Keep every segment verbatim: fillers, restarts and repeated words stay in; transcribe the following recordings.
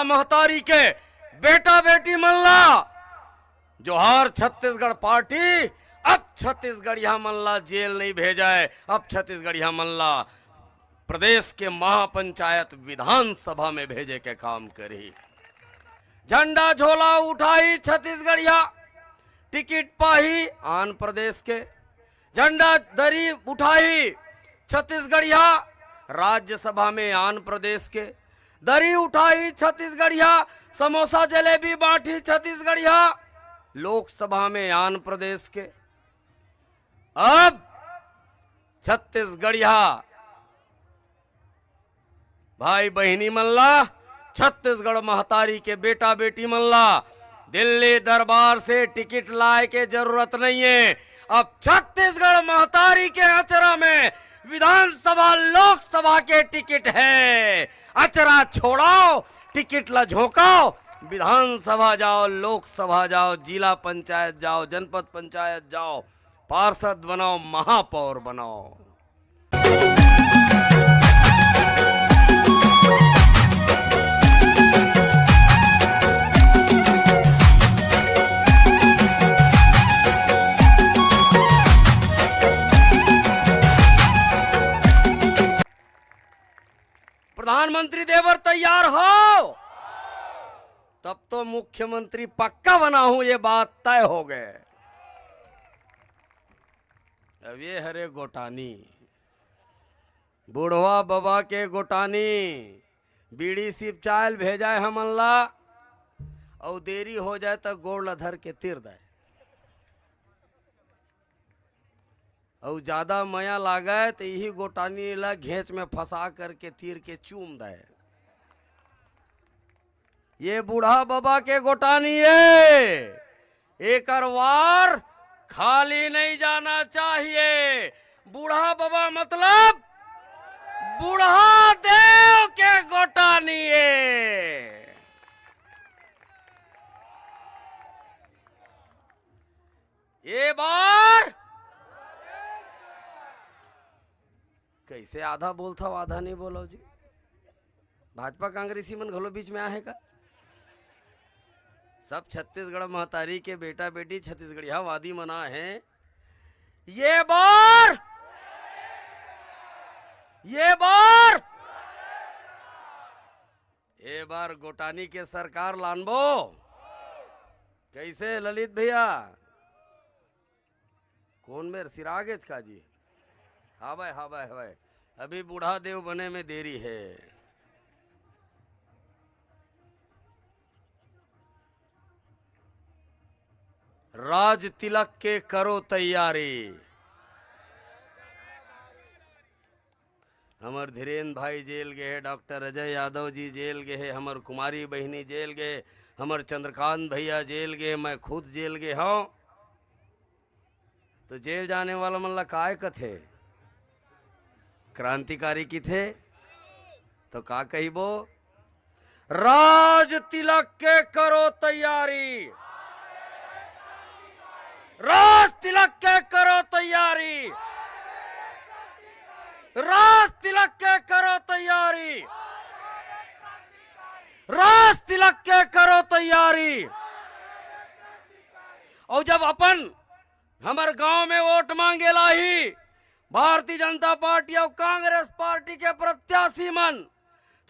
महतारी के बेटा बेटी मन ला, जोहार छत्तीसगढ़ पार्टी, अब छत्तीसगढ़िया मन ला जेल नहीं भेजय, अब छत्तीसगढ़िया मन ला प्रदेश के महापंचायत विधानसभा में भेजे के काम करही। झंडा झोला उठाही छत्तीसगढ़िया, टिकट पाही आन प्रदेश के। झंडा दरी उठाही छत्तीसगढ़िया, राज्यसभा में आन प्रदेश के। दरी उठाही छत्तीसगढ़िया, समोसा जलेबी बांटी छत्तीसगढ़िया, लोकसभा में आन प्रदेश के। अब छत्तीसगढ़िया भाई बहिनी मन ला, छत्तीसगढ़ महतारी के बेटा बेटी मन ला दिल्ली दरबार से टिकट लाए के जरूरत नहीं है। अब छत्तीसगढ़ महतारी के अचरा में विधानसभा लोकसभा के टिकट है। अचरा छोड़ाओ, टिकट ला झोंकाओ, विधानसभा जाओ, लोकसभा जाओ, जिला पंचायत जाओ, जनपद पंचायत जाओ, पार्षद बनाओ, महापौर बनाओ। प्रधानमंत्री देवर तैयार हो, तब तो मुख्यमंत्री पक्का बना हूं, ये बात तय हो गए। अब ये हरे गोटानी, बुढ़वा बाबा के गोटानी, बीड़ी सिपचायल भेजाय हमन ला, अउ देरी हो जाय त गोड़ ला धर के तीर दाय। अउ ज्यादा मया लागय त इही गोटानी ला घेंच में फंसा करके तीर के चूम दाय। ये बूढ़ा बाबा के गोटानी ये, एकर वार खाली नहीं जाना चाहिए। बूढ़ा बाबा मतलब बूढ़ा देव के गोटानी ये। ये बार कैसे आधा बोलथव, आधा नहीं बोलो जी। भाजपा कांग्रेसी मन घलो बीच में आहे का? सब छत्तीसगढ़ महतारी के बेटा बेटी छत्तीसगढ़िया वादी मन आहे। ये बार, ये बार, ये बार गोटानी के सरकार लानबो। कैसे ललित भैया? कोन मेर सिरागेच का जी? हावय, हावय, हावय। अभी बूढ़ा देव बने में देरी है। राज तिलक के करो तैयारी। हमर धीरेन भाई जेल गे हे, डॉक्टर अजय यादव जी जेल गे हे, हमर कुमारी बहिनी जेल गे हे, हमर चंद्रकांत भैया जेल गे हे, मैं खुद जेल गे हंव। तो जेल जाने वाला मन ला काय कथे? क्रांतिकारी किथे। तो का कहिबो? राज तिलक के करो तैयारी, राज तिलक के करो तैयारी, राज तिलक के करो तैयारी, राज तिलक के करो तैयारी। अउ जब अपन हमर गांव में वोट मांगे ला आही भारतीय जनता पार्टी अउ कांग्रेस पार्टी के प्रत्याशी मन,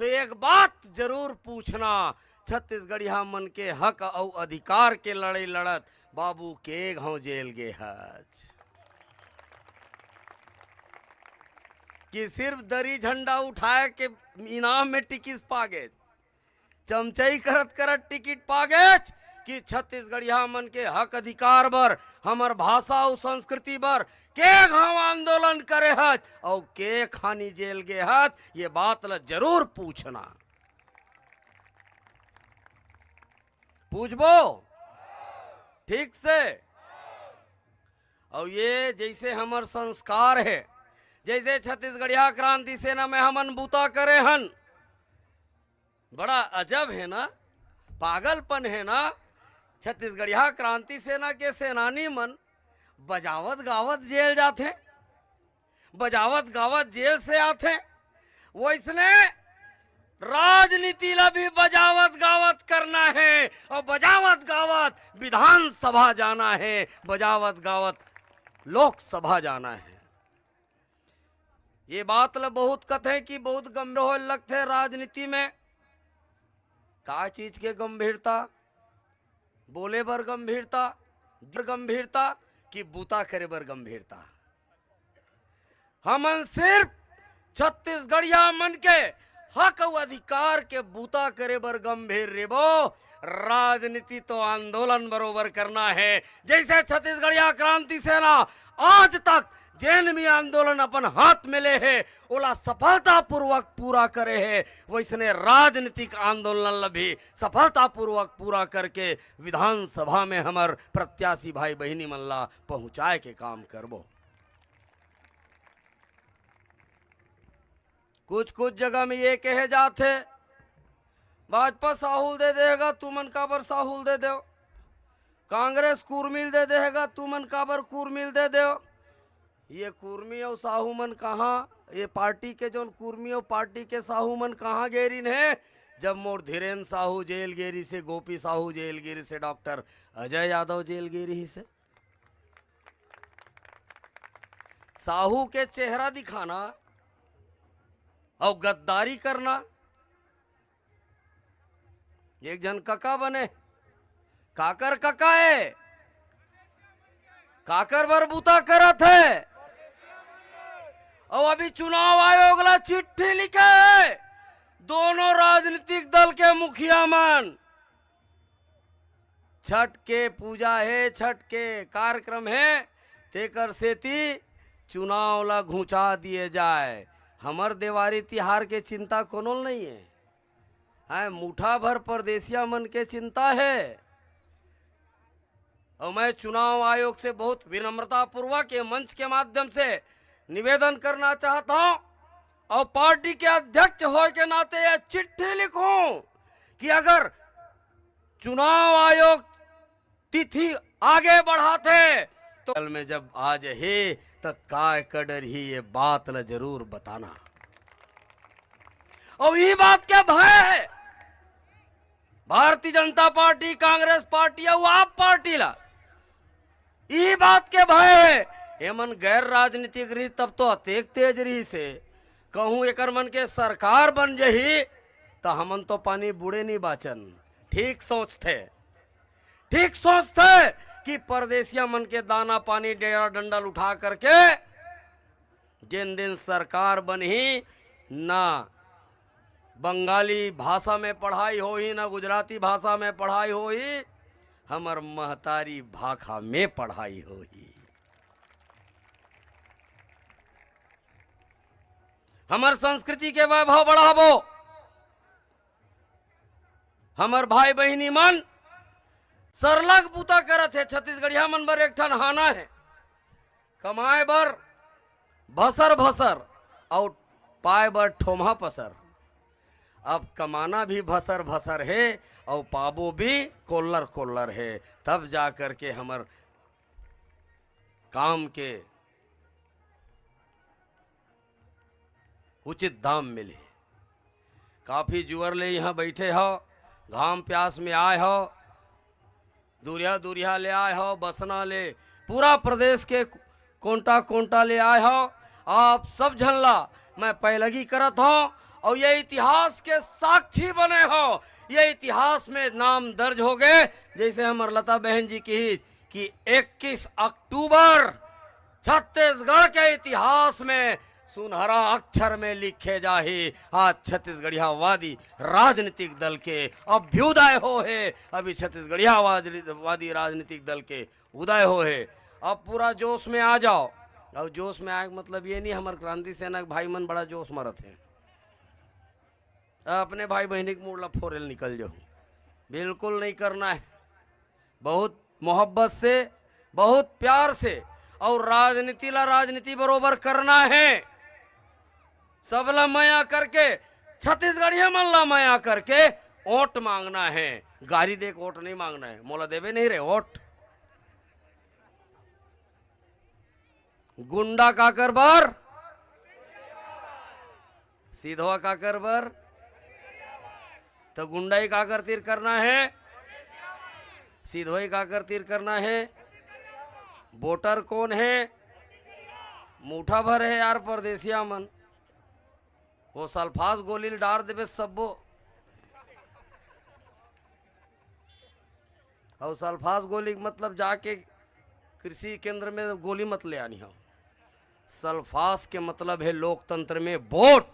तो एक बात जरूर पूछना, छत्तीसगढ़िया मन के हक अउ अधिकार के लड़ाई लड़त बाबू के घांव जेल गे हच कि सिर्फ दरी झंडा उठाए के इनाम में टिकट पागे, चमचई करत करत टिकट पागेच कि छत्तीसगढ़िया मन के हक अधिकार बर, हमर भाषा अउ संस्कृति बर के घांव आंदोलन करे हच अउ के खानी जेल गे हच, ये बात ला जरूर पूछना। पूछबो ठीक से। अउ ये जैसे हमर संस्कार हे, जैसे छत्तीसगढ़िया क्रांति सेना में हमन बूता करे हन, बड़ा अजब हे ना, पागलपन हे ना। छत्तीसगढ़िया क्रांति सेना के सेनानी मन बजावत गावत जेल जाथे, बजावत गावत जेल से आथे। वैसने राजनीति ला भी बजावत गावत करना हे, अउ बजावत गावत विधानसभा जाना हे, बजावत गावत लोकसभा जाना हे। ये बात ला बहुत कथे कि बहुत गंभीर होए लगथे राजनीति में। का चीज के गंभीरता? बोले बर गंभीरता, गंभीरता कि बूता करे बर गंभीरता? हमन सिर्फ छत्तीसगढ़िया मन के हक अउ अधिकार के बूता करे बर गंभीर रेबो। राजनीति तो आंदोलन बरोबर करना हे। जइसे छत्तीसगढ़िया क्रांति सेना आज तक जेन भी आंदोलन अपन हाथ में ले हे, ओला सफलतापूर्वक पूरा करे हे, वइसने राजनीतिक आंदोलन ला भी सफलतापूर्वक पूरा करके विधानसभा में हमर प्रत्याशी भाई बहिनी मन ला पहुंचाए के काम करबो। कुछ कुछ जगह में ये कहे जाथे, भाजपा साहू ल दे देगा, तुमन काबर साहू ल दे देव? कांग्रेस कुर्मी ल दे देगा, तुमन काबर कुर्मी ल दे देव? ये कुर्मी अउ साहू मन कहाँ, ये पार्टी के जौन कुर्मी अउ पार्टी के साहू मन कहाँ गे रिन हे, जब मोर धीरेन साहू जेल गे रिहिसे, गोपी साहू जेल गे रिहिसे, डॉक्टर अजय यादव जेल गे रिहिसे? साहू के चेहरा दिखाना अउ गद्दारी करना। एक झन कका बने, काकर कका हे, काकर बर बूता करत हे। अउ अभी चुनाव आयोग ला चिट्ठी लिखे हे दोनों राजनीतिक दल के मुखिया मन। छठ के पूजा हे, छठ के कार्यक्रम हे, तेकर सेती चुनाव ला घुंचा दिए जाए। हमर देवारी तिहार के चिंता कोनो ल नइ हे। हैं, मुठा भर परदेसिया मन के चिंता हे। अउ मैं चुनाव आयोग से बहुत विनम्रता पूर्वक ये मंच के माध्यम से निवेदन करना चाहत हौं अउ पार्टी के अध्यक्ष होए के नाते ये चिट्ठी लिखूं कि अगर चुनाव आयोग तिथि आगे बढ़ाथे तो कल में जब आ जाही त काय कर डरही, ये बात ला जरूर बताना। अउ ई बात के भय हे भारतीय जनता पार्टी, कांग्रेस पार्टी अउ आप पार्टी ला, ई बात के भय हे। एमन गैर राजनीतिक रही तब तो अतेक तेज रहिसे, कहूं एकर मन के सरकार बन जही त हमन तो पानी बूड़े नइ बाचन। ठीक सोचथे, ठीक सोचथे कि परदेसिया मन के दाना पानी, डेरा डंडल उठा करके जेन दिन सरकार बनही, ना बंगाली भाषा में पढ़ाई होही, ना गुजराती भाषा में पढ़ाई होही, हमर महतारी भाखा में पढ़ाई होही। हमर संस्कृति के वैभव बढ़ाबो। हमर भाई बहिनी मन सरलग बूता करत हे। छत्तीसगढ़िया मन बर एक ठन हाना हे, कमाए बर भसर भसर अउ पाए बर ठोम्हा पसर। अब कमाना भी भसर भसर हे अउ पाबो भी कोल्लर कोल्लर हे, तब जा करके हमर काम के उचित दाम मिलही। काफी जुवर ले इहां बइठे हव, घाम प्यास में आए हव, दूरिहा दूरिहा ले आए हव, बसना ले, पूरा प्रदेश के कोंटा कोंटा ले आए हव। आप सब झन ला मैं पैलगी करत हौं अउ ये इतिहास के साक्षी बने हव। ये इतिहास में नाम दर्ज हो गए, जइसे हमर लता बहन जी किहिस कि इक्कीस अक्टूबर छत्तीसगढ़ के इतिहास में सुनहरा अक्षर में लिखे जाही। आज छत्तीसगढ़ियावादी राजनीतिक दल के अभ्युदय हो हे। अभी छत्तीसगढ़ियावादी राजनीतिक दल के उदय हो हे। अब पूरा जोश में आ जाव। अउ जोश में आए के मतलब ये नइ, हमर क्रांति सेना के भाई मन बड़ा जोश मारत हे। अपने भाई बहिनी के मूड़ ला फोरे ल निकल जाहू, बिल्कुल नइ करना हे। बहुत मोहब्बत से, बहुत प्यार से, अउ राजनीति ला राजनीति बरोबर करना हे। सबला मया करके, छत्तीसगढ़िया मन ला मया करके वोट मांगना हे। गारी दे के वोट नइ मांगना हे, मोला देबे नहीं रे वोट। गुंडा काकर बर, सिधवा काकर बर, त गुंडई काकर तीर करना हे? सिधोई काकर तीर करना हे? वोटर कोन हे? मुठा भर हे यार परदेसिया मन। वो सल्फास गोली ल डार देबे सब्बो। अउ सल्फास गोली के मतलब जाके कृषि केंद्र में गोली मत ले आनी हो। सल्फास के मतलब हे लोकतंत्र में वोट।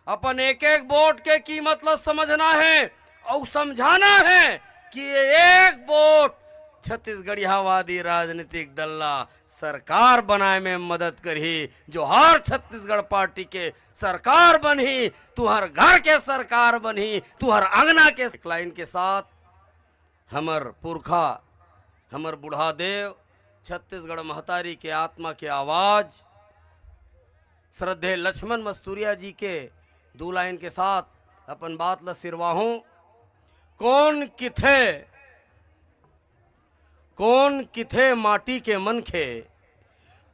अपन एक एक वोट के कीमत ल समझना हे अउ समझाना हे कि ये एक वोट छत्तीसगढ़ियावादी राजनीतिक दल ला सरकार बनाए में मदद करही। जोहार छत्तीसगढ़ पार्टी के सरकार बनही, तुहर घर के सरकार बनही, तुहर अंगना के। एक लाइन के साथ हमर पुरखा, हमर बूढ़ा देव, छत्तीसगढ़ महतारी के आत्मा के आवाज, श्रद्धेय लक्ष्मण मस्तुरिया जी के दू लाइन के साथ अपन बात ल सिरवाहूं। कोन किथे, कोन किथे माटी के मनखे,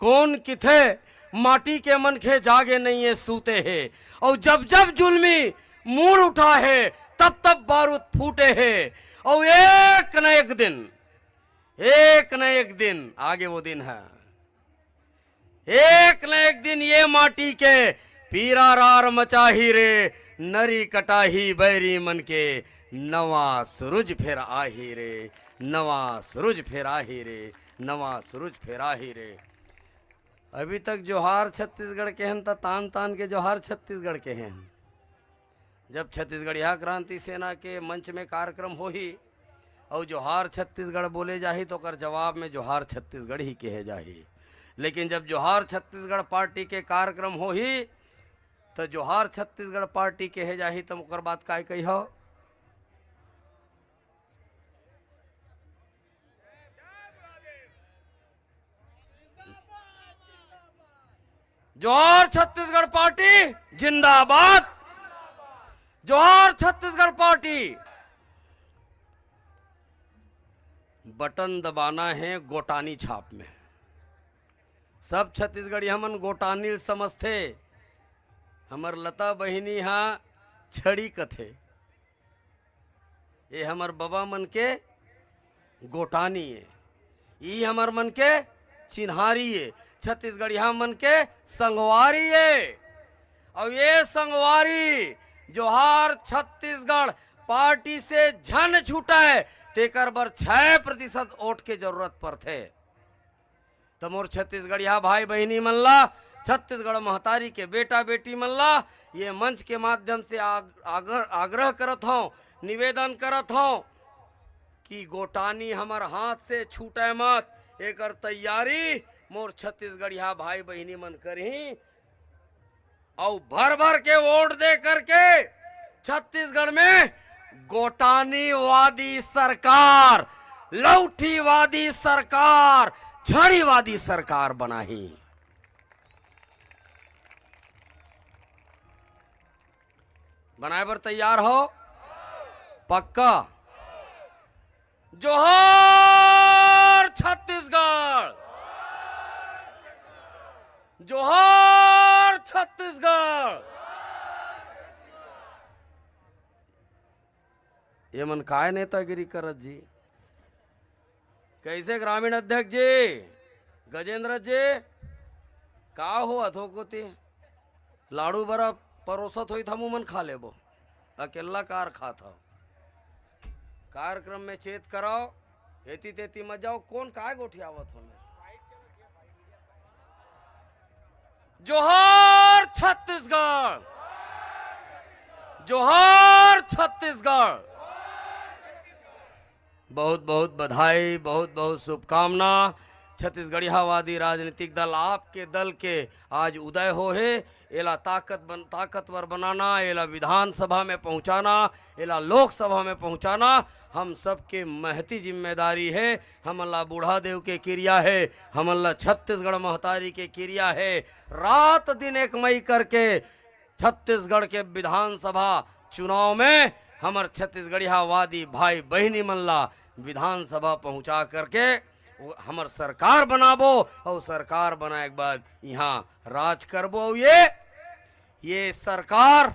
कोन किथे माटी के मनखे जागे नइये सूते हे, अउ जब जब जुल्मी मुड़ उठा हे, तब तब बारूद फूटे हे, अउ एक न एक दिन, एक न एक दिन, आगे वो दिन हे, एक न एक दिन ये माटी के पीरा रार मचाही रे, नरी कटाही बैरी मन के, नवा सूरज फेर आही रे, नवा सूरज फेर आही रे, नवा सूरज फेर आही रे। अभी तक जोहार छत्तीसगढ़ केहेन, त तान तान के जोहार छत्तीसगढ़ केहेन। जब छत्तीसगढ़िया क्रांति सेना के मंच में कार्यक्रम होही अउ जोहार छत्तीसगढ़ बोले जाही, त ओकर जवाब में जोहार छत्तीसगढ़ ही केहे जाही। लेकिन जब जोहार छत्तीसगढ़ पार्टी के कार्यक्रम होही, त जोहार छत्तीसगढ़ पार्टी केहे जाही, त ओकर बाद काय कही हो? जोहार छत्तीसगढ़ पार्टी जिंदाबाद, जोहार छत्तीसगढ़ पार्टी। बटन दबाना हे गोटानी छाप में। सब छत्तीसगढ़िया मन गोटानी ल समझथे। हमर लता बहिनी हा छड़ी कथे। ये हमर बबा मन के गोटानी हे, ई हमर मन के चिन्हारी हे, छत्तीसगढ़िया मन के संगवारी हे। अउ ये संगवारी जोहार छत्तीसगढ़ पार्टी से झन छूटय, तेकर बर छह प्रतिशत वोट के जरूरत पड़थे। त मोर छत्तीसगढ़िया भाई बहिनी मन ला, छत्तीसगढ़ महतारी के बेटा बेटी मन ला ये मंच के माध्यम से आग-, आग्रह, आग्रह करत हौं, निवेदन करत हौं कि गोटानी हमर हाथ से छूटय मत। एकर तैयारी मोर छत्तीसगढ़िया भाई बहिनी मन करही। अउ भर भर के वोट दे करके छत्तीसगढ़ में गोटानीवादी सरकार, लौठीवादी सरकार, छड़ीवादी सरकार बनाही। बनाए बर तैयार हो? पक्का? जोहार छत्तीसगढ़, जोहार छत्तीसगढ़। ये मन काय नेतागिरी करत जी? कैसे ग्रामीण अध्यक्ष जी, गजेंद्र जी, का हो अथो कोती? लाड़ू बरा परोसत होई त हमू मन खा लेबो, अकेल्ला कार खात हव। कार्यक्रम में चेत कराओ, एती तेती मत जाओ। कोन काय गोठियावत हो? जोहार छत्तीसगढ़, जोहार छत्तीसगढ़। बहुत बहुत बधाई, बहुत बहुत शुभकामना। छत्तीसगढ़ियावादी राजनीतिक दल आपके दल के आज उदय हो हे। एला ताकत बन-, ताकतवर बनाना, एला विधानसभा में पहुंचाना, एला लोकसभा में पहुंचाना हम सबके महती जिम्मेदारी हे। हमन ला बूढ़ा देव के किरिया हे, हमन ला छत्तीसगढ़ महतारी के किरिया हे। रात दिन एक मई करके छत्तीसगढ़ के विधानसभा चुनाव में हमर छत्तीसगढ़ियावादी भाई बहिनी मन ला विधानसभा पहुंचा करके वो हमर सरकार बनाबो, अउ सरकार बनाए के बाद इहाँ राज करबो। अउ ये, ये सरकार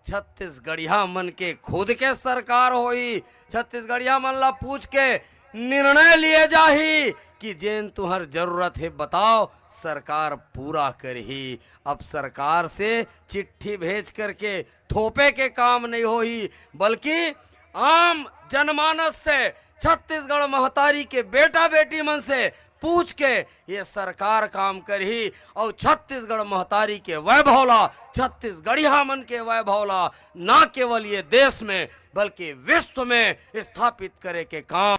छत्तीसगढ़िया मन के खुद के सरकार होही। छत्तीसगढ़िया मन ला पूछ के निर्णय लिए जाही कि जेन तुहर जरूरत हे, बताओ, सरकार पूरा करही। अब सरकार से चिट्ठी भेज करके थोपे के काम नहीं होही, बल्कि आम जनमानस से, छत्तीसगढ़ महतारी के बेटा बेटी मन से पूछ के ये सरकार काम करही। और छत्तीसगढ़ महतारी के वैभव ला, छत्तीसगढ़िया मन के वैभव ला ना केवल ये देश में बल्कि विश्व में स्थापित करे के काम